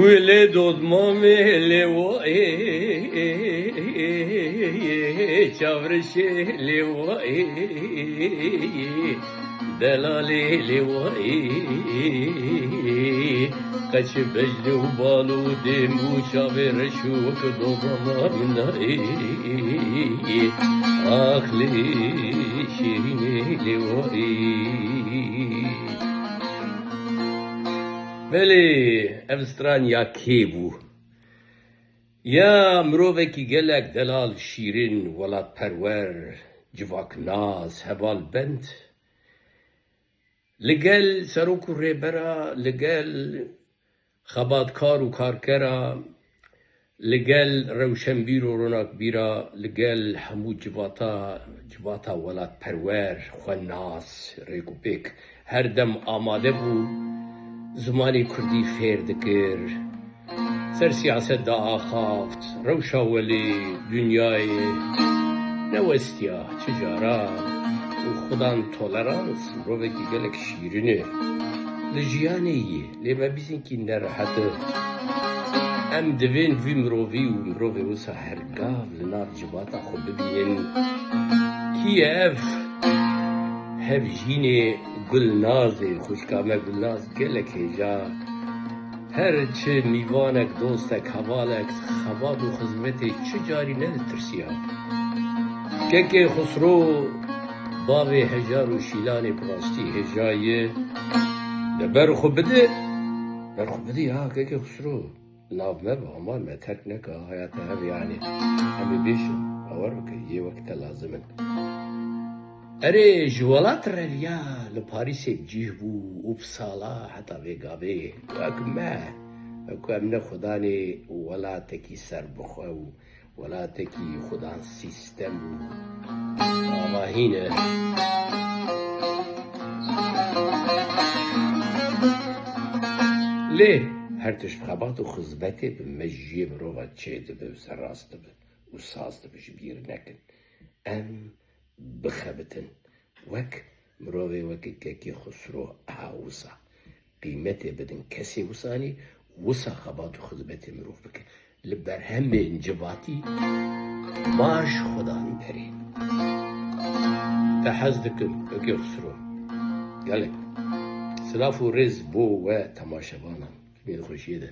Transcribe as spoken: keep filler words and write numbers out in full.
Wêlê dodmamê lêwayê, çavrişê lêwayê, delalê lêwayê, qeçê bejnê û bal û dêm û çavê reş û wek dodama min nayê. Ax lê şêrînê lêwayê. Belê, ev stran ya kê bû? Ya mirovekî gelek delal, şîrin, welatperwer, civaknas, hevalbend, li gel serok û rêbera, li gel xebatkar û karkera, li gel rewşenbîr û ronakbîra, li gel hemû civata, civata welatperwer, xwenas, rêk û pêk her dem amade bû zimanê kurdî fêr dikir. Ser siyaset diaxaft, rewşa welê, dinyayê newestiya çi cara û xudan tolerans mirovekî gelek şîrin e. Li jiyanê yê, lê me bîzînkî nerehet e. Em divên vî mirovî û mirovê wisa her gav li nav civata xwe bibînin. Kî ye ev? Hevjînê Gulnazê, xwişka me Gulnaz gelek hêja. Her çi mîvanek, dostek, hevalek, xebat û xizmetê çi carî neditirsiya. Kekê Xusro, bavê hejar û şîlanê bi rastî hêja ye. De ber xwe bide, ber xwe bide ya Kekê Xusro. Nav me bi, ama me terk neke, haya te hebe yanî. Em ê bêjin, bawer bike, yê wek te lazim in. Erê, ji welat reviya li Parîsê bi cih bû û bi sala heta vê gavê wek me, wek em ne xudanê welatekî serbixwe û welatekî xudan sîstem û avahî ne. Lê her tişt xebat û xizmetê bi mejiyê mirova çêdibe û serrast dibe û saz dibe, ji bîr nekin. Em bixebitin. Wek mirovê wekî Kekî Xusro a wisa qîmetê bidin kesê wisanî, wisa xebat û xizmetê mirov bike. Li berhemên civatî baş xudan derê. Te hez dikim, Kekî Xusro. Gelek silav û rêz bo we temaşevanan. Bê xweşiyê de.